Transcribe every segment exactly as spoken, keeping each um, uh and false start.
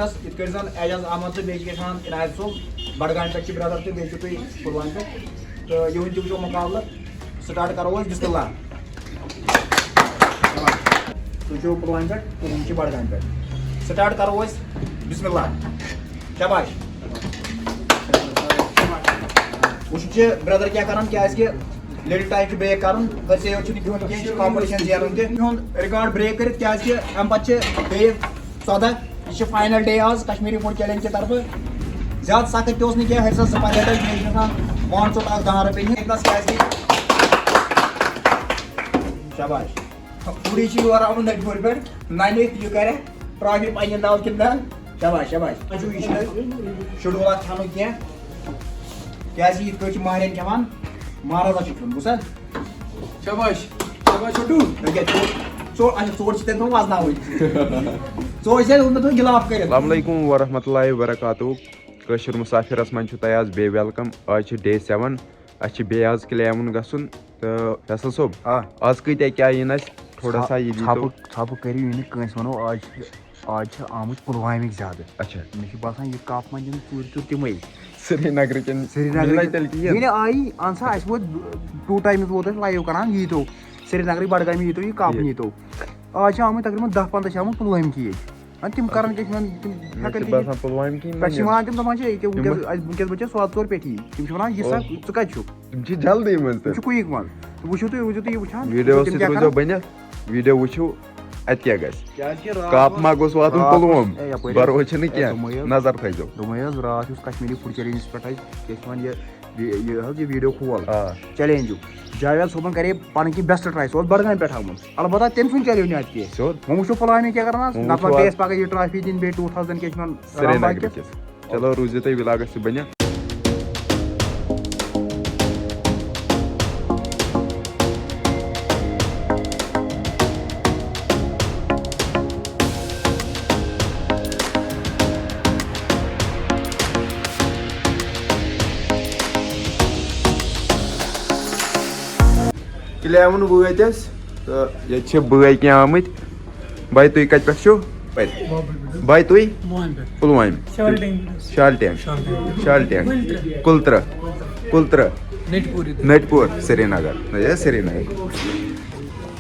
یِتھ کٲٹھۍ زَن اعجاز احمد تہٕ بیٚیہِ چھِ کیٛاہ چھِ وَنان عنایت صٲب، بڈگامہِ پٮ۪ٹھ چھِ برٛدر تہٕ بیٚیہِ چھِو تُہۍ پُلوامہِ پٮ۪ٹھ۔ تہٕ یِہُنٛد تہِ وٕچھو مُقابلہٕ۔ سٹارٹ کرو أسۍ، بسم اللہ۔ تُہۍ چھِو پُلوامہِ پٮ۪ٹھ تہٕ یِم چھِ بڈگامہِ پٮ۪ٹھ۔ سٹارٹ کرو أسۍ، بسم اللہ۔ شاباش۔ وٕچھُن چھِ برٛدر کیٛاہ کران، کیٛازِ کہِ لِٹل ٹایم چھُ بریک کرُن، أسۍ یوت چھُنہٕ کھیوٚن کینٛہہ، یہِ چھُ کمپٹیشن زینُن تہِ۔ میون ریکارڈ بریک کٔرِتھ، کیٛازِ کہِ اَمہِ پتہٕ چھِ بیٚیہِ ژۄدہ، یہِ چھِ فاینل ڈے آز کشمیٖری فوڈ چیلنج کہِ طرفہٕ۔ زیادٕ سخت تہِ اوس نہٕ کینٛہہ، ہیٚرِ سا زٕ پلیٹس، بیٚیہِ چھِ آسان وان ژوٚٹ اکھ دَہَن رۄپیَن ہِنٛدۍ، کیٛازِ کہِ شاباش۔ فُڈی چھِ یور آمُت نٔٹۍ پورِ پٮ۪ٹھ، نَنہِ یہِ کرِ ٹرافی پننہِ ناوٕ کِنہٕ نہ؟ شاباش، شاباش۔ وۄنۍ چھُ یہِ چھُنہٕ شیڈول اَتھ کھٮ۪نُک کینٛہہ، کیٛازِ یِتھ پٲٹھۍ چھِ ماہرٮ۪ن کھٮ۪وان، مہرازا چھُ کھیوٚن، بوٗزتھا؟ شاباش، شاباش چھوٹو۔ أکیٛاہ ژوٚٹ، ژوٚٹ، اچھا، ژوٚٹ چھِ تیٚلہِ تِم وزناوٕنۍ۔ ژوٚٹ چھِ تیٚلہِ تِم گِلاف کٔرِتھ۔ السلام علیکم ورحمۃ اللہ وبرکاتہ۔ کٲشِر مسافرس منٛز چھُ تۄہہِ آز بیٚیہِ ویلکم۔ آز چھِ ڈے سیون، اَسہِ چھِ بیٚیہِ آز کلیمُن گژھُن۔ تہٕ فیصل صٲب، آ۔ آز کۭتیٛاہ کیٛاہ یِن اَسہِ؟ تھوڑا سا یہِ دیٖتو۔ ژھۄپہٕ، ژھۄپہٕ کٔرِو یہِ نہٕ کٲنٛسہِ وَنو، آز چھِ، آز چھِ آمٕتۍ پُلوامِکۍ زیادٕ۔ اچھا۔ مےٚ چھِ باسان، یہِ کپ وۄنۍ دِن ژوٗرِ ژوٗرِ تِمَے۔ سرینگرٕکٮ۪ن سرینگرٕکٮ۪ن۔ مِلے تیٚلہِ کِہیٖنۍ۔ ییٚلہِ آیی، اَہن سا، اَسہِ ووت ٹوٗ ٹایمٕز ووت اَسہِ لایِو کران، ییٖتو سرینگرٕکۍ بڈگامہِ ییٖتو، یہِ کپ ٹھیٖک۔ ییٖتو۔ آز چھِ آمٕتۍ تقریٖباً دَہ پنٛداہ چھِ آمٕتۍ پُلوٲمۍ کہِ ییٚتہِ۔ اَدٕ تِم کرن کیٛاہ چھِ وَنان، تِم مےٚ ہٮ۪کن چھِ تہِ باسان پُلوامہِ کِنۍ تِم چھِ وَنان، تِم دَپان چھِ ییٚکیٛاہ تِم وٕنکٮ۪س، ما اَسہِ وٕنکٮ۪س بَچو سواد ژور پیٚٹھی، تِم چھِ وَنان، یہِ سا، او۔ ژٕ کَتہِ چھُکھ؟ تِم چھِ جلدی منٛز تِم تہِ۔ چھِ کُیِک منٛز۔ تہٕ وٕچھِو تُہۍ، روٗزِو تُہۍ یہِ وٕچھان، ویٖڈیوَس تِم سۭتۍ کیٛاہ روٗزیو کران۔ بٔنِتھ، ویٖڈیو وٕچھِو، اَتہِ کیٛاہ گژھِ۔ کیٛازِ کہِ راتھ کَپ اوس، ما گوٚژھ واتُن راتھ اوس، پُلووم؟ اے، یَپٲرۍ بَروسہٕ چھُنہٕ اے، کینٛہہ، دوٚپمَے حظ۔ نظر تھٲیزیو۔ دوٚپمَے حظ، راتھ یُس کشمیٖری فُڈ چیلنجَس پٮ۪ٹھ اَسہِ، کیٛاہ چھِ وَنان یہِ، یہِ، یہِ حظ یہِ ویٖڈیو کھول آ۔ چیلنجُک۔ جاوید صٲبَن کَرے پَنٕنۍ کِنۍ بیسٹ ٹراے، سُہ اوس بَڈگامہِ پٮ۪ٹھ آمُت۔ البتہ تٔمۍ سُنٛد چلیو نہٕ اَتہِ کینٛہہ۔ سیوٚد۔ وۄنۍ وٕچھو پُلوامہِ کیٛاہ کَران آز۔ وۄنۍ نَتہٕ وٕچھو ما پیٚیہِ آز۔ اَسہِ پَگاہ یہِ ٹرافی دِنۍ بیٚیہِ ٹوٗ تھاوزنٛڈ کیٛاہ چھِ وَنان، سرینگرٕ رامباغ کِس۔ کِس۔ چلو، روٗزِو تُہۍ وِلاگَس سۭتۍ بَنہِ۔ کلیمن وٲتۍ أسۍ تہٕ ییٚتہِ چھِ بٲے کینٛہہ آمٕتۍ۔ بھائی، تُہۍ کَتہِ پٮ۪ٹھ چھِو؟ بھائی، تُہۍ؟ پُلوامہِ پٮ۪ٹھ۔ پُلوامہِ۔ شال ٹینگ پٮ۪ٹھ۔ شال ٹینگ۔ شال ٹینگ۔ شال ٹینگ۔ کُلترٕ۔ کُلترٕ۔ کُلترٕ۔ نٔٹۍ پوٗر۔ نٔٹۍ پوٗر، سرینگر۔ نہ، یہِ سرینگر۔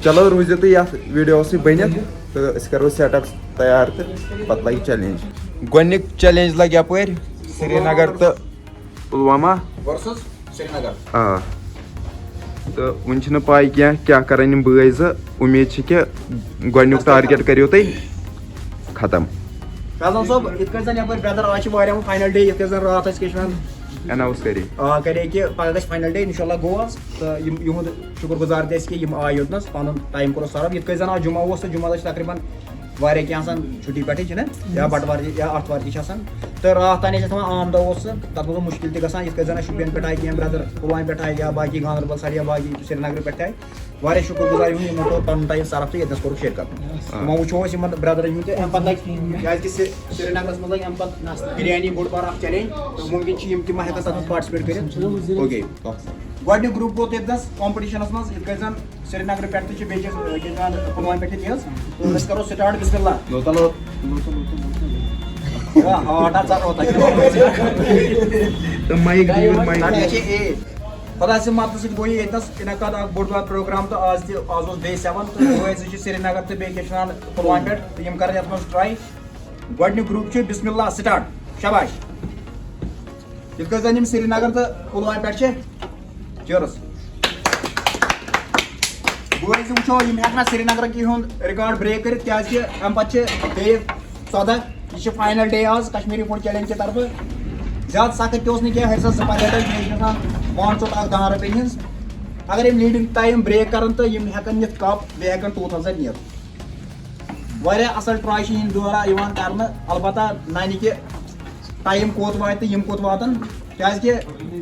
چلو، روٗزِو تُہۍ یَتھ ویٖڈیوَس سۭتۍ بٔنِتھ تہٕ أسۍ کَرو سیٹ اپ تیار تہٕ پَتہٕ لَگہِ چیلنج۔ گۄڈٕنِک چیلنج لَگہِ یَپٲرۍ سرینگر تہٕ پُلوامہ۔ ورسز سرینگر۔ آ۔ تہٕ وُنہِ چھِنہٕ پَے کینٛہہ، کیٛاہ کَرَن یِم بٲے زٕ۔ اُمید چھِ کہِ گۄڈٕنیُک ٹارگیٹ کٔرِو تُہۍ ختم۔ فیضان صٲب، یِتھ کٔنۍ زَن یَپٲرۍ برٛدر آز چھِ واریاہ فاینل ڈے، یِتھ کٔنۍ زَن راتھ اَسہِ کیٛاہ چھِ وَنان، اناؤنس کٔرِو۔ آ، کَرے کہِ پَگاہ گژھِ فاینل ڈے، اِنشاءاللہ گوٚو آز۔ تہٕ یِم، یِہُنٛد شُکُر گُزار تہِ أسۍ کہِ یِم آے یوٚتنَس، پَنُن ٹایم کوٚرُکھ سرو۔ یِتھ کٔنۍ زَن آز جمعہ اوس تہٕ جمعہ دۄہ چھِ تقریٖباً واریاہ کینٛہہ آسان چھُٹی پٮ۪ٹھٕے چھِنہ، یا بٹوار تہِ یا آتھوار تہِ چھِ آسان۔ تہٕ راتھ تام ٲسۍ اَتھ وَنان عام دۄہ اوس سُہ، تَتھ منٛز اوس مُشکِل تہِ گژھان، یِتھ کٔنۍ زَن اَسہِ شُپین پٮ۪ٹھ آے کینٛہہ برٛدر، پُلوامہِ پٮ۪ٹھ آے یا باقٕے گاندربل سایڈ یا باقٕے سرینگرٕ پٮ۪ٹھ تہِ آے۔ واریاہ شُکُر گُزار یِہُنٛد، یِمو کوٚر پَنُن ٹایم صرف تہٕ ییٚتنَس کوٚرُکھ شرکت۔ آ۔ وۄنۍ وٕچھو أسۍ یِمَن برٛدرَن ہُنٛد تہِ اَمہِ پَتہٕ لَگہِ، کیٛازِکہِ سری-، سرینگرَس منٛز لَگہِ اَمہِ پَتہٕ بِریانی بوٚڑ بار اَکھ چیلنج، تہٕ مُمکِن چھِ یِم تہِ ما ہٮ۪کَن تَتھ منٛز پارٹِسِپیٹ کٔرِتھ۔ اوکے۔ گۄڈٕنیُک گرُپ ووت ییٚتہِ نَس کمپٹیشنس منٛز، یِتھ کٔنۍ زَن سرینگرٕ پٮ۪ٹھ تہِ چھِ، بیٚیہِ چھِ، ییٚتہِ زَن پُلوامہِ پٮ۪ٹھ تہِ حظ۔ تہٕ أسۍ کَرو سٹارٹ، بسم اللہ۔ لوٗتا لوٗت، لوٗتا لوٗت، لوٗتا لوٗت۔ یا ہارٹ ہا ژَٹو تۄہہِ۔ تہٕ مایِک دِیِو، مایِک دِیِو۔ اچھا، اے۔ خۄداے سٕنٛدِ مدتہٕ سۭتۍ گوٚو یہِ ییٚتہِ نَس انعقاد اَکھ بوٚڑ بار پروگرام، تہٕ آز تہِ، آز اوس ڈے سیون، تہٕ بٲے زٕ چھِ سرینگر تہٕ بیٚیہِ کیٛاہ چھِ وَنان پُلوامہِ پٮ۪ٹھ، تہٕ یِم کَرَن یَتھ منٛز ٹراے۔ گۄڈٕنیُک گرُپ چھُ بسم اللہ سٹارٹ۔ شاباش۔ یِتھ کٔنۍ زَن یِم سرینگر تہٕ پُلوامہِ پٮ۪ٹھ چھِ۔ چیرس۔ بٲے زٕ وٕچھو، یِم ہٮ۪کنا سرینگرٕکۍ یِہُنٛد ریکارڈ بریک کٔرِتھ، کیٛازِکہِ اَمہِ پَتہٕ چھِ بیٚیہِ ژۄدہ۔ یہِ چھِ فاینل ڈے آز کشمیٖری فوڈ چیلنج کہِ طرفہٕ۔ زیادٕ سخت تہِ اوس نہٕ کینٛہہ، ہیٚرِ سا زٕ پلیٹ ٲسۍ، بیٚیہِ چھِ آسان وان ژوٚٹ اکھ دَہَن رۄپیَن ہِنٛز۔ اگر یِم لیڈنگ ٹایم بریک کَرَن تہٕ یِم ہٮ۪کَن نِتھ کپ، بیٚیہِ ہٮ۪کَن ٹوٗ تھاوزنٛڈ نِتھ۔ واریاہ اصل ٹراے چھِ یِہنٛدِ دوران یِوان کرنہٕ، البتہ ننہِ کہِ ٹایم کوٚت واتہِ تہٕ یِم کوٚت واتن، کیازِ کہِ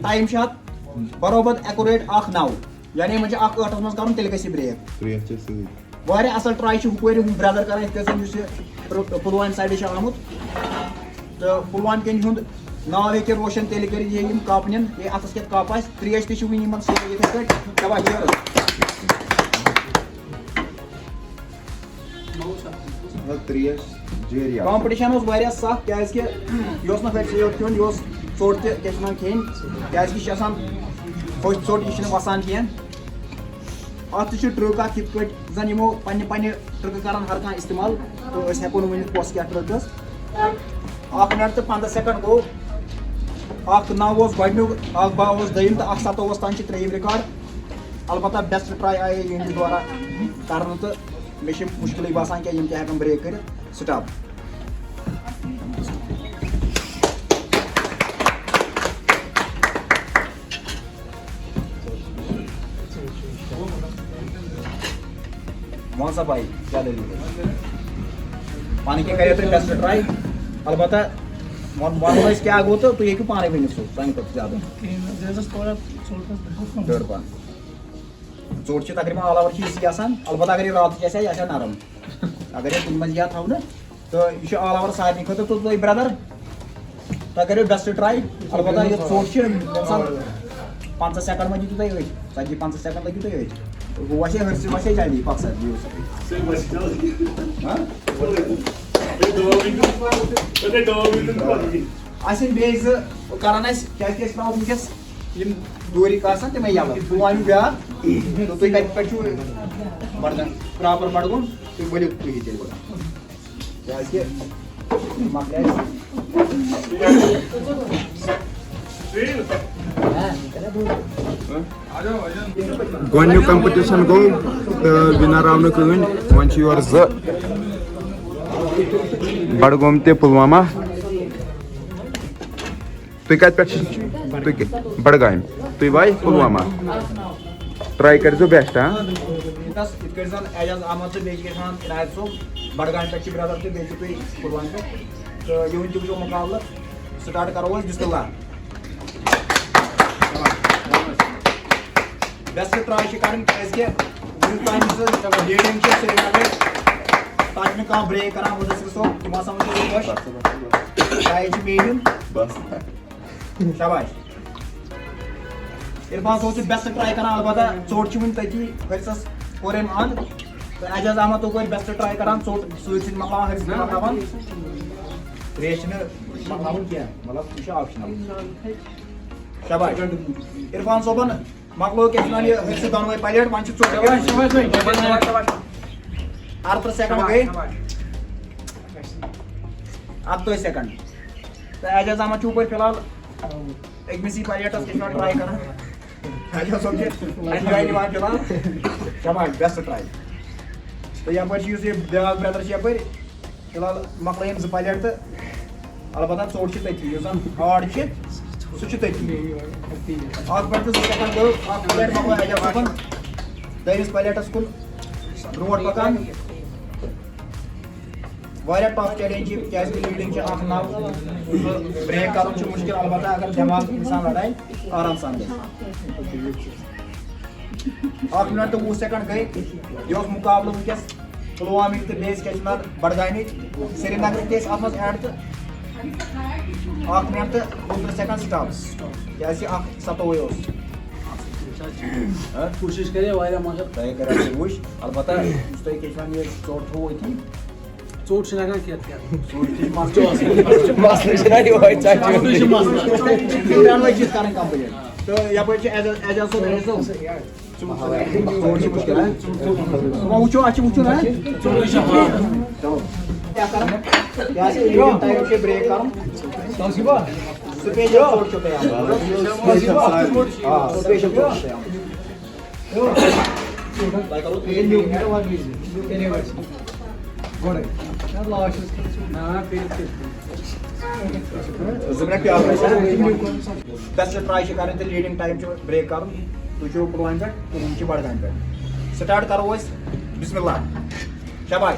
ٹایم چھُ اتھ برابر ایکوریٹ اکھ نو، یعنی یِمن چھُ اکھ ٲٹھس منٛز کرُن، تیٚلہِ گژھِ یہِ بریک۔ ترٛےٚ چھِ سۭتۍ۔ واریاہ اصل ٹراے چھِ ہُپٲرۍ ہُم برٛدر کران، یِتھ کٔنۍ زن یُس یہِ پُل-، پُلوامہِ سایڈٕ چھُ آمُت۔ تہٕ پُلوامہِ کٮ۪ن ہُنٛد ناو ہیٚکہِ روشن تیٚلہِ کٔرِتھ، ییٚلہِ یِم کپ نِن، یہِ اتھس کٮ۪تھ کپ آسہِ۔ ترٛیش تہِ چھِ وُنہِ یِمن سۭتۍ یِتھے پٲٹھۍ چٮ۪وان۔ مطلب ترٛیش جٲری آسٕنۍ۔ کمپٹیشن اوس واریاہ سخ، کیازِ کہِ یہِ اوس نہٕ ہرسٕے یوت کھیوٚن، یہِ اوس ژوٚٹ تہِ کیٛاہ چھِ وَنان کھیٚنۍ، کیازِ کہِ یہِ چھِ آسان ہوٚچھ ژوٚٹ، یہِ چھِنہٕ وَسان کینٛہہ۔ اَتھ تہِ چھُ ٹرٛک اَکھ، یِتھ پٲٹھۍ زَن یِمو پنٛنہِ پنٛنہِ ٹرٛکہٕ کَران ہر کانٛہہ استعمال، تہٕ أسۍ ہٮ۪کو نہٕ ؤنِتھ کۄس کیٛاہ ٹرٛک ٲس۔ اَکھ مِنٹ تہٕ پنٛداہ سیکنڈ گوٚو، اَکھ نَو اوس گۄڈٕنیُک، اَکھ باہ اوس دوٚیِم تہٕ اَکھ سَتووُہ اوس تَمہِ چہِ ترٛیٚیِم ریکارڈ۔ البتہ بیسٹ ٹراے آیے یِہنٛدِ دوران کرنہٕ تہٕ مےٚ چھِ مُشکِلٕے باسان کینٛہہ یِم تہِ ہٮ۪کن بریک کٔرِتھ۔ سٹاپ۔ وَن سا بھائی، کیٛاہ دٔلیٖل چھِ؟ پانہٕ کیٛاہ کَرے تۄہہِ بیسٹ ٹراے؟ البتہ وَن، وَنو أسۍ کیٛاہ گوٚو تہٕ تُہۍ ہیٚکِو پانَے ؤنِتھ سُہ سانہِ کھۄتہٕ زیادٕ۔ کِہیٖنۍ نہٕ، زیادَس تھوڑا ژوٚٹ ٲس بَرابر۔ ڈٔر پَہَن۔ ژوٚٹ چھِ تقریٖباً all over چھِ یہِ آسان، البتہ اگر یہِ راتٕچ آسہِ ہا، یہِ آسہِ ہا نرم۔ اگر یہِ کُنہِ منٛز یی ہا تھاونہٕ، تہٕ یہِ چھُ all over سارنٕے خٲطرٕ۔ تہٕ تُہۍ برٛدر، تۄہہِ کٔرِو بیسٹ ٹراے، البتہ یہِ ژوٚٹ چھِ مِثال پنٛژاہ سیکنڈ منٛز دِتِو تۄہہِ أتھۍ، ژتجی پنٛژاہ سیکنڈ لٔگِو تۄہہِ أتھۍ۔ وۄنۍ وَسہِ ہے ہرسٕے، وَسہِ ہے جلدی، پۄخہٕ سا دِیِو سا۔ ہاں؟ اَسہِ چھِ بیٚیہِ زٕ کران اَسہِ، کیٛازِ کہِ أسۍ ترٛاوو وٕنکیٚس یِم دوٗرِک آسان تِمے یَلہٕ۔ بہٕ وَنہٕ بیٛاکھ، تہٕ تُہۍ کَتہِ پٮ۪ٹھ چھِو بَڈگام، پراپر بَڈگوم؟ تُہۍ ؤلِو تُہی تیٚلہِ گۄڈٕ۔ کیٛازِ کہِ مۄکلہِ اَسہِ۔ گۄڈٕنیُک کمپٹیشن گوٚو تہٕ ونر آو نہٕ کٕہٕنۍ، وۄنۍ چھِ یورٕ زٕ، بڈگوم تہٕ پلوامہ۔ تُہۍ کتہِ پٮ۪ٹھ چھِ؟ تُہۍ کتہِ؟ بڈگامہِ۔ تُہۍ واے پلوامہ۔ ٹراے کٔرۍزیو بیسٹ، ہاں۔ یِتھ کٲٹھۍ زن اعجاز احمد تہٕ بیٚیہِ چھِ یژھان عنایت صٲب بڈگامہِ پٮ۪ٹھ چھِ برادر تہٕ بیٚیہِ چھِو تُہۍ پلوامہِ پٮ۪ٹھ۔ تہٕ یِہُنٛد تہِ وٕچھو مقابلہٕ۔ سٹارٹ کرو أسۍ، بسم اللہ۔ بیسٹ ٹراے چھِ کرٕنۍ، کیازِ کہِ وُنیُک تام یُس لیڈنگ چھِ سرینگرٕچ، تَتھ چھُنہٕ کانٛہہ بریک کران۔ مُدثر صٲب، تِم ہسا وٕچھو تُہۍ خۄش۔ ٹراے چھِ میٲنۍ۔ بس۔ شاباش۔ عرفان صٲب چھُ بیسٹ ٹراے کران، البتہ ژوٚٹ چھِ وُنہِ تٔتی، ہرسس کوٚر أمۍ اند۔ تہٕ اعجاز احمد تو کوٚر بیسٹ ٹراے کران، ژوٚٹ سۭتۍ سۭتۍ مۄکلاوان، ہرسہِ تہِ مۄکلاوان۔ ترٛیش چھِنہٕ مۄکلاوُن کینٛہہ، مطلب یہِ چھُ آپشنل۔ شاباش۔ عرفان صٲبن مۄکلوو کیٛاہ چھِ وَنان یہِ ہرسہِ دۄنوَے پلیٹ، وۄنۍ چھِ ژوٚٹ۔ اَرترٕہ سیکنڈ گٔے۔ اَکتٲجی سیکنڈ۔ تہٕ اعجاز احمد چھُ ہُپٲرۍ فی الحال أکمِسٕے پلیٹس کیٛاہ چھِ وَنان ٹراے کران۔ اعجاز صٲب چھِ enjoy نِوان فی الحال۔ شاباش، بیسٹ ٹراے۔ تہٕ یپٲرۍ چھُ یُس یہِ بیٛاکھ برٛدر چھُ یپٲرۍ، فی الحال مۄکلٲیِن زٕ پلیٹ تہٕ البتہ ژوٚٹ چھِ تٔتھی، یُس زن ہارڈ چھِ سُہ چھُ تٔتھی۔ اکھ پٮ۪ٹھ تہٕ زٕ سیکنڈ گوٚو، اکھ پلیٹ مۄکلٲو اعجاز صٲبن۔ دوٚیمِس پلیٹس کُن برونٛٹھ پکان۔ واریاہ ٹف چیلنج چھِ، کیازِ کہِ لیڈنگ چھِ اکھ نو، بریک کرُن چھُ مُشکل، البتہ اگر دٮ۪ماغ انسان لڑایہِ، آرام سان گژھِ۔ اکھ منٹ تہٕ وُہ سیکنڈ گٔے۔ یہِ اوس مُقابلہٕ وٕنکیٚس پلوامٕکۍ تہٕ بیٚیہِ کیٛاہ چھِ وَنان بڈگامٕکۍ، سرینگرٕکۍ تہِ ٲسۍ اَتھ منٛز ایڈ تہٕ اکھ منٹ تہٕ کُنترٕہ سیکنڈ سٹاپ، کیٛازِ کہِ اکھ ستووُے اوس۔ کوٗشِش کرے واریاہ، مگر تۄہہِ کَرِ اَتھ وٕچھ، البتہ یُس تۄہہِ کیٛاہ چھِ وَنان یہِ ژوٚٹ تھوٚو أتی، ژوٚٹ چھِنہٕ ہٮ۪کان کھٮ۪تھ کینٛہہ۔ ژوٚٹ تہِ چھِ مسلہٕ۔ مسلہٕ چھُنہ یِہوٚے ژۄچہِ۔ مسلہٕ چھُ مسلہٕ۔ یِم دۄنوَے چیٖز کَرٕنۍ کمپلیٖٹ۔ تہٕ یَپٲرۍ چھِ اعجاز، اعجاز صٲب، اعجاز صٲب۔ ژوٚٹ چھِ مُشکِل، ہہ؟ وۄنۍ وٕچھو، اَتھ چھِ وٕچھُن، ہہ؟ چلو۔ کیٛاہ کَرُن؟ یہِ آسہِ ایٖوٮ۪نٛٹ ٹایم چھِ بریک کَرُن۔ سپیشل ژوٚٹ چھِ تۄہہِ آمٕژ۔ آ، سپیشل ژوٚٹ چھِ تۄہہِ آمٕژ۔ زٕ منٹ پیٛالہٕ ٲسۍ۔ دس ٹراے چھِ کرٕنۍ تہٕ لیڈنگ ٹایم چھُ بریک کرُن۔ تُہۍ چھِو پُلوامہِ پٮ۪ٹھ، تہٕ یِم چھِ بڈگامہِ پٮ۪ٹھ۔ سٹارٹ کرو أسۍ۔ بسم اللہ۔ شاباش۔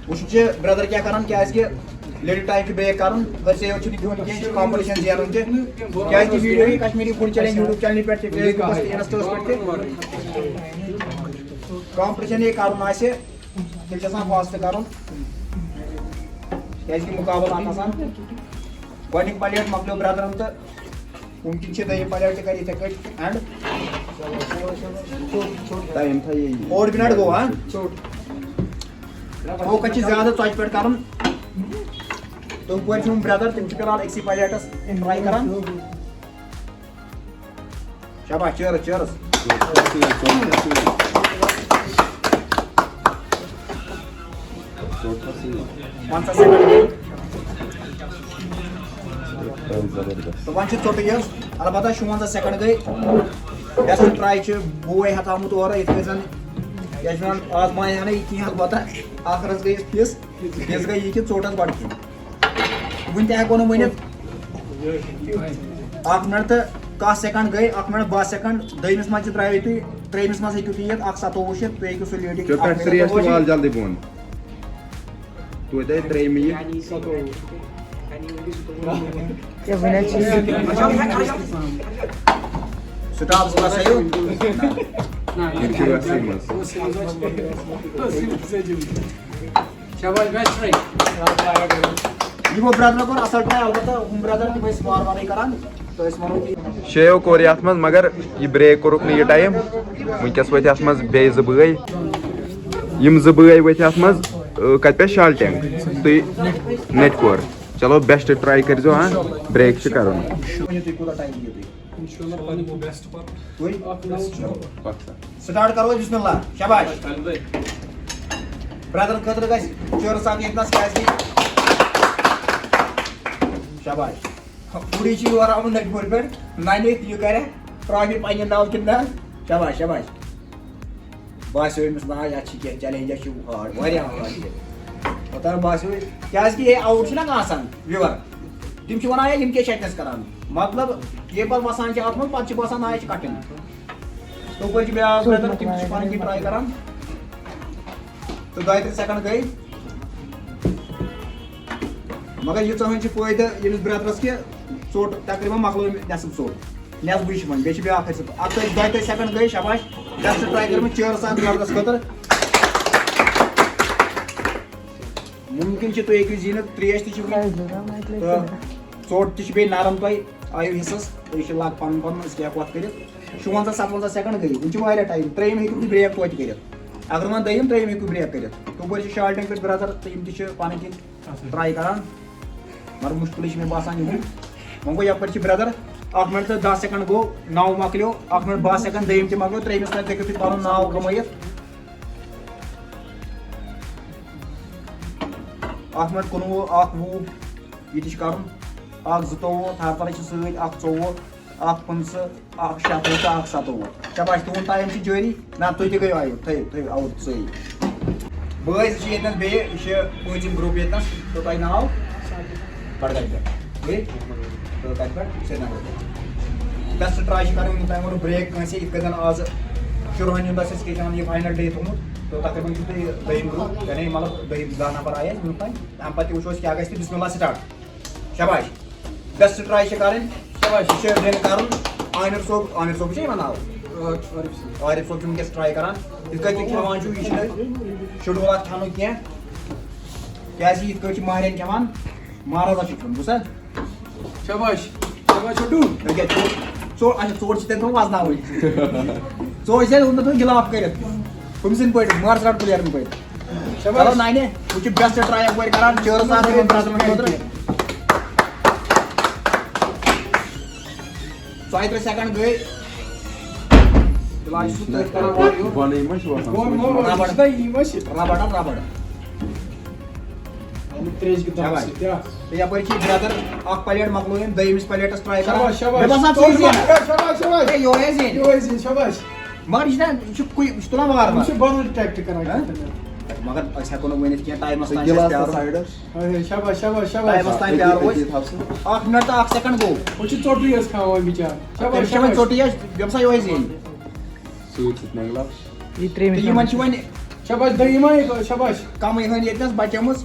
وٕچھُن چھِ برٛدر کیٛاہ کران، کیٛازِ کہِ لیڈنگ ٹایم چھُ بریک کرُن۔ أسۍ یوت چھُنہٕ کِہیٖنۍ، کینٛہہ چھُ کمپٹیشن زینُن تہِ، کیٛازِ کہِ ویٖڈیو یہِ کشمیٖری فوڈ چیلنج یوٗٹیوب چینلہِ پٮ۪ٹھ تہِ، فیس بُکس تہِ، انسٹاہس پٮ۪ٹھ تہِ۔ کمپٹیشن یہِ کرُن آسہِ، تیٚلہِ چھُ آسان فاسٹ کرُن، کیٛازِ کہِ مُقابلہٕ اکھ آسان۔ گۄڈٕنیُک پلیٹ مۄکلیو برٛدرن تہٕ مُمکِن چھِ دوٚیِم پلیٹ تہِ کرِ یِتھے کٲٹھۍ اینڈ۔ ٹایم تھا یی۔ فور منٹ گوٚو، ہاں؟ فوکس چھِ زیادٕ ژۄچہِ پٮ۪ٹھ کَرُن۔ تہٕ ہُپٲرۍ چھِ یِم برٛدر، تِم چھِ فِلحال أکسٕے پلیٹس ٹراے کران۔ شاباش، چیرس، چیرس۔ پنٛژاہ سیکنڈ گٔے۔ تہٕ وۄنۍ چھِ ژوٚٹٕے یٲژ، البتہ شُوَنزاہ سیکنڈ گٔے۔ بیسٹ ٹراے چھِ بوے ہٮ۪تھ آمُت اورٕ، یِتھ کٔنۍ زَن یَتھ چھِ وَنان آزمایہِ ہَنٕے کینٛہہ، البتہ ٲخرس گٔے أسۍ فِس۔ فِس گٔے یہِ کہِ ژوٚٹ ٲس گۄڈٕ کھیٚنۍ۔ وٕنہِ تہِ ہٮ۪کو نہٕ ؤنِتھ۔ اکھ منٹ تہٕ کاہ سیکنڈ گٔے، اکھ منٹ باہ سیکنڈ۔ دوٚیمِس منٛز تہِ ترٛٲیِو تُہۍ، ترٛیٚیمِس منٛز ہیٚکِو تُہۍ یِتھ، اکھ ستووُہ چھِ، تُہۍ ہیٚکِو سُہ لیٹ یہِ اکھ پٮ۪ٹھ منٹ۔ ترٛیش تہِ وال جلدی بۄن۔ توتہِ آیہِ ترٛیٚیِمہِ یہِ۔ کیٛاہ وَنان چھِ؟ سٹاپ باسیو۔ یِم چھِ ویسے منٛز۔ شاباش، بیسٹ ٹراے۔ یہِ گوٚو برٛدرَن کوٚر اَصٕل ٹراے، البتہ ہُم برٛدر تِم ٲسۍ وارٕ وارٕے کران۔ تہٕ أسۍ وَنو کہِ شیو کوٚر یَتھ منٛز، مگر یہِ بریک کوٚرُکھ نہٕ یہِ ٹایم۔ وٕنکیٚس ؤتھۍ اَتھ منٛز بیٚیہِ زٕ بٲے۔ یِم زٕ بٲے ؤتھۍ اَتھ منٛز، اۭں، کَتہِ پٮ۪ٹھ؟ شالٹینگ۔ تُہۍ نٔٹۍ کور۔ چلو، بیسٹ ٹراے کٔرۍزیو، ہاں، بریک چھِ کَرُن۔ ؤنِو تُہۍ کوٗتاہ ٹایم دِیِو تُہۍ؟ انشاءاللہ پنٕنۍ بیسٹ پتہٕ۔ تُہۍ؟ اکھ منٹ۔ سٹارٹ کرو، بسم اللہ۔ شاباش۔ برٛدرن خٲطرٕ گژھِ چٲرٕس اکھ ییٚتہِ نس، کیازِ کہِ شاباش۔ پُری چھِ یور آمُت نٔٹۍ پورِ پٮ۪ٹھ، ننہِ یہِ کرِ ٹرافی پننہِ ناوٕ کِنہٕ نہ۔ شاباش، شاباش۔ باسیو أمِس، نہ، یتھ چھِ کینٛہہ چیلنج، یتھ چھِ ہارڈ، واریاہ ہارڈ چھِ۔ پتہ باسیو، کیازِ کہِ یہِ آوُٹ چھُنہ آسان وِور، تِم چھِ ونان، ہے، یِم کیٛاہ چھِ اتہِ نس کران؟ مطلب، ییٚلہِ پتہٕ وسان چھِ اتھ منٛز، پتہٕ چھِ باسان، نہ، یہِ چھِ کٹھِن۔ تَپٲرۍ چھِ بیٛاکھ برٛدر، تِم تہِ چھِ پَنٕنۍ کِنۍ ٹراے کران۔ تہٕ دۄیہِ ترٛےٚ سیکنڈ گٔے۔ مگر ییٖژاہ ہن چھِ فٲیدٕ ییٚمِس برٛدرَس کہِ ژوٚٹ تقریٖباً مۄکلٲو أمۍ نٮ۪صٕف ژوٚٹ۔ نٮ۪صفٕے چھِ وۄنۍ، بیٚیہِ چھِ بیٛاکھ ہَسہِ۔ اَکھ تۄہہِ دۄیہِ ترٛےٚ سیکنڈ گٔے، شاباش۔ بیسٹ ٹراے کٔرمٕژ چٲرٕس اَکھ برٛدرَس خٲطرٕ۔ مُمکِن چھِ تُہۍ ہیٚکِو زیٖنِتھ، ترٛیش تہِ چھِ وٕنہِ۔ تہٕ ژوٚٹ تہِ چھِ بیٚیہِ نرم، تۄہہِ آیِو حِصَس، تُہۍ چھِ لگ پَنُن پَنُن، أسۍ کیٛاہ ہٮ۪کو اَتھ کٔرِتھ۔ شُوَنزاہ ستوَنزاہ سیکنڈ گٔے، وٕنہِ چھِ واریاہ ٹایم، ترٛیٚیِم ہیٚکِو تُہۍ بریک توتہِ کٔرِتھ۔ اگر وۄنۍ دوٚیِم، ترٛیٚیِم ہیٚکِو بریک کٔرِتھ۔ تَپٲرۍ چھِ شالٹینگ پٮ۪ٹھ برٛدر، تہٕ یِم تہِ چھِ پَنٕنۍ کِنۍ ٹراے کران، مگر مُشکِلٕے چھِ مےٚ باسان یِہُنٛد۔ وۄنۍ گوٚو یَپٲرۍ چھِ برٛدر، اَکھ مِنٹ تہٕ دَہ سیکنڈ گوٚو، نَو مۄکلیو، اَکھ مِنٹ باہ سیکنڈ، دوٚیِم تہِ مۄکلیو، ترٛیٚیِمِس تام ہیٚکِو تُہۍ پَنُن ناو کَمٲیِتھ۔ اَکھ مِنٹ کُنوُہ، اَکھ وُہ، یہِ تہِ چھُ کَرُن۔ اَکھ زٕتووُہ، تھر تلے چھِ سۭتۍ، اَکھ ژوٚوُہ، اَکھ پٕنٛژٕہ، اَکھ شَتوُہ تہٕ اَکھ سَتووُہ۔ شاباش، تُہُنٛد ٹایم چھُ جٲری۔ نہ، تُہۍ تہِ گٔیِو آوُٹ، تھٲیِو، تھٲیِو آوُٹ سٲری۔ بٲے زٕ چھِ ییٚتہِ نَس بیٚیہِ، یہِ چھِ پوٗنٛژِم گرُپ ییٚتہِ نَس، تہٕ تۄہہِ ناو؟ بڈگامہِ پٮ۪ٹھ۔ بیٚیہِ؟ تہٕ کَتہِ پٮ۪ٹھ؟ سرینگر پٮ۪ٹھ۔ بیسٹ ٹراے چھِ کَرٕنۍ، وٕنیُک تام ووٚنُکھ بریک کٲنٛسہِ، یِتھ کٔنۍ زَن آز شُرہٲنی ہُنٛد آسہِ اَسہِ کیٛاہ چھِ وَنان یہِ فاینل ڈے تھوٚومُت، تہٕ تقریٖباً چھُ تۄہہِ دوٚیِم گرُپ، یعنی مطلب دوٚیِم دَہ نفر آیہِ اَسہِ وٕنیُک تام۔ اَمہِ پَتہٕ تہِ وٕچھو أسۍ کیٛاہ گژھِ تہٕ بسم اللہ سٹارٹ۔ شاباش۔ بیسٹ ٹراے چھِ کَرٕنۍ۔ شاباش۔ یہِ چھِ وِن کَرُن۔ عامر صٲب، عامر صٲب چھِ یِوان ناو؟ آ، عارف صٲب۔ عارف صٲب چھُ وٕنکیٚس ٹراے کَران۔ یِتھ کٔنۍ تُہۍ کھٮ۪وان چھِو، یہِ چھُنہٕ شیڈول اَتھ کھٮ۪نُک کینٛہہ۔ کیٛازِ یِتھ کٔنۍ چھِ مہرٮ۪ن کھٮ۪وان، مہرازَس چھُ کھیوٚن، بوٗزتھا؟ شاباش، شاباش چھوٹو۔ أکیٛاہ ژوٚٹ، ژوٚٹ، اچھا، ژوٚٹ چھِ تیٚلہِ تھاوُن وزناوٕنۍ۔ ژوٚٹ چھِ تیٚلہِ ہُمہِ دۄہ تھاوُن گِلاف کٔرِتھ۔ ہُمہِ سٕنٛدۍ پٲٹھۍ، مارشل آرٹ پٕلیرَن پٲٹھۍ۔ شاباش۔ چلو نانہِ، وۄنۍ چھِ بیسٹ ٹراے اَپٲرۍ کران، چٲرٕس اَکھ یِمَن برٛدرَن خٲطرٕ۔ ژۄیہِ ترٕٛہ سیکنڈ گٔے۔ فِلحال چھُ سُہ تٔتھۍ کران اورٕ یورٕ۔ بۄنٕے ما چھُ وۄتھان؟ بۄن ما وۄتھان؟ ربڑ۔ چھُنہ یی ما چھِ؟ Rubber, rubber. آمُت ترٛیش گِنٛدنہٕ شاباش۔ سۭتۍ، آ۔ تہٕ یَپٲرۍ چھِ برٛدر اَکھ پلیٹ مۄکلٲو أمۍ، دوٚیمِس پلیٹَس ٹراے کران۔ شاباش، شاباش۔ مےٚ باسان ژٕ شاباش، زینکھ۔ شاباش، شاباش۔ ہے، یورے زینہِ۔ یورے زینہِ، شاباش۔ مگر یہِ چھُنہ، یہِ چھُ کُے-، یہِ چھُ تُلان وار یِم وار۔ چھِ بدل ٹیکٹِک کران ہہ؟ کیٛاہ تام۔ مگر أسۍ ہٮ۪کو نہٕ ؤنِتھ کینٛہہ، ٹایمَس تام چھُ اَسہِ گِلاس تہٕ پیارُن۔ سایڈَس۔ اَہَے، شاباش، شاباش، شاباش۔ ٹایمَس تام أتی، پیارو أتی أسۍ۔ تھاو سُہ۔ اَکھ مِنٹ تہٕ اَکھ سیکنڈ گوٚو۔ وۄنۍ چھُ ژوٚٹُے یوت کھٮ۪وان بِچار۔ شاباش، تٔمِس چھِ وۄنۍ شاباش۔ ژوٚٹُے یوت، ییٚمہِ ساتہٕ یِہوٚے زینہِ۔ سۭتۍ سۭتۍ نٮ۪نٛگلاو۔ یہِ ترٛیٚیِمہِ تہٕ یِمَن چھِ وۄنۍ شاباش، دوٚیِم ہا یہِ، شاباش۔ کَمٕے ہٲنۍ ییٚتہِ نَس بَچیمٕژ۔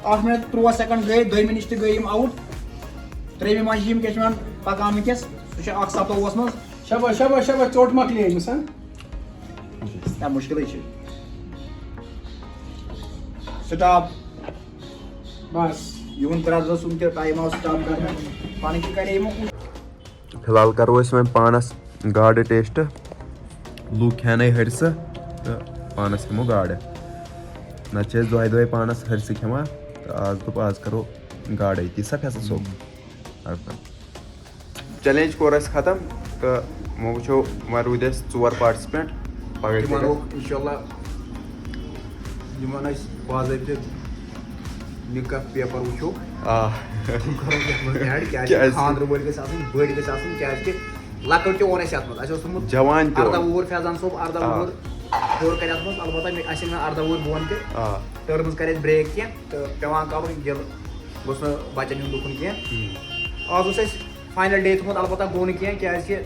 اَکھ مِنٹ ترُٛواہ سیکنڈ گٔے، دوٚیمہِ نِش تہِ گٔے یِم آوُٹ۔ ترٛیٚیِمہِ منٛز چھِ یِم کیٛاہ چھِ وَنان پَکان وٕنکیٚس۔ سُہ چھُ اَکھ سَتووُہَس منٛز۔ شاباش، شاباش، شاباش، ژوٚٹ مۄکلے أمِس، ہا؟ نہ، مُشکِلٕے چھُ۔ سٹاپ۔ بس۔ یِہُنٛد برٛدرَس سُنٛد تہِ ٹایم آو سٹاپ کرنہٕ۔ پَنٕنۍ کِنۍ کرے یِمو کوٗشِش۔ فی الحال کرو أسۍ وۄنۍ پانَس گاڈٕ ٹیسٹ۔ لوٗکھ کھٮ۪نَے ۂرسہٕ تہٕ پانَس کھٮ۪مو گاڈٕ۔ نَتہٕ چھِ أسۍ دۄہَے دۄہَے پانَس ۂرسہٕ کھٮ۪وان، تہٕ آز دوٚپ آز کَرو گاڈَے۔ تی سا فیصل صٲب؟ اَدٕ چیلنج کوٚر اَسہِ ختم تہٕ وۄنۍ وٕچھو، وۄنۍ روٗدۍ اَسہِ ژور پارٹسپینٹ۔ پگاہ تہِ تِمن گژھِ۔ ووٚن انشاءاللہ، یِمن أسۍ باضٲبطہٕ نکاح پیپر وٕچھو، آ۔ تِم کرو یتھ منٛز ایڈ، کیازِ کیازِ؟ خانٛدرٕ وٲلۍ گٔژھۍ آسٕنۍ، بٔڑۍ گٔژھۍ آسٕنۍ، کیازِ کہِ لۄکٕٹۍ تہِ اوٚن اَسہِ یتھ منٛز۔ اَسہِ اوس تھوٚمُت جوان تہِ اردہ اوٚن۔ وُہُر فیضان صٲب، اردہ آ۔ وُہُر ہیوٚر کرِ اتھ منٛز۔ البتہ مےٚ، اَسہِ أنۍ وۄنۍ اردہ وُہُر بۄن تہِ، آ۔ ٹٔرمٕز کرِ اَسہِ بریک کینٛہہ تہٕ پٮ۪وان کرُن گِل، گوٚژھ نہٕ بچن ہُنٛد دُکھُن کینٛہہ۔ ہم۔ آز اوس اَسہِ فاینل ڈے تھوٚمُت، البتہ گوٚو نہٕ کینٛہہ، کیازِ کہِ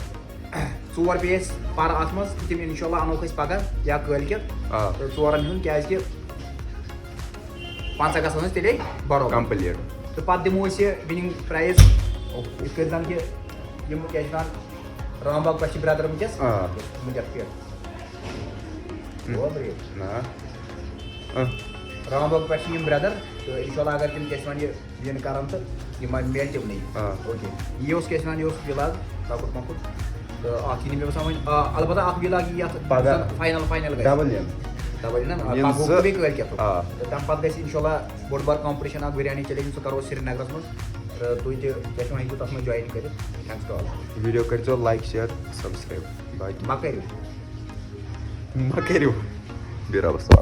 ژور پیٚیہِ اَسہِ پَرٕ اَتھ منٛز، تِم اِنشاء اللہ اَنوکھ أسۍ پَگاہ یا کٲلۍ کٮ۪تھ۔ آ۔ تہٕ ژورَن ہُنٛد، کیازِ کہِ پنٛژاہ گژھن أسۍ تیٚلے برابر۔ کمپلیٖٹ۔ تہٕ پَتہٕ دِمو أسۍ یہِ وِنِنٛگ پرٛایِز، یِتھ کٔنۍ زَن کہِ یِم کیٛاہ چھِ وَنان، رام باغ پٮ۪ٹھ چھِ برٛدر وٕنکیٚس۔ آ۔ مُجَفر۔ ہم۔ او برٛیک۔ نہ۔ آ۔ رام باغ پٮ۪ٹھ چھِ یِم برٛدر، تہٕ اِنشاء اللہ اگر تِم کیٛاہ چھِ وَنان یہِ وِن کَرَن تہٕ یِم مےٚ تِمنٕے۔ آ۔ اوکے۔ یہِ اوس کیٛاہ چھِ وَنان، یہِ اوس وِلاگ لۄکُٹ مۄکُٹ۔ تہٕ اَکھ یہِ نہٕ مےٚ باسان وۄنۍ، آ، البتہ اَکھ وِلاگ یی یَتھ پگاہ فاینل، فاینل گژھِ۔ ڈبل یِن۔ ڈبل یِن نا، یِم پَگہُک زٕ۔ تہٕ بیٚیہِ کٲلۍ کٮ۪تھ۔ آ۔ تہٕ تَمہِ پَتہٕ گژھِ اِنشاء اللہ بوٚڑ بار کَمپِٹِشَن اَکھ بِریانی چیلنج، سُہ کَرو سرینگرَس منٛز۔ تہٕ تُہۍ تہِ کیٛاہ چھِ وَنان، ہیٚکِو تَتھ منٛز جویِن کٔرِتھ۔ Thanks to all۔ ویٖڈیو کٔرۍزیو لایک، شِیَر، سبسکرایب۔ باقٕے۔ مہ کٔرِو۔ مہ کٔرِو۔ بیٚہہ رۄبَس حوالہٕ۔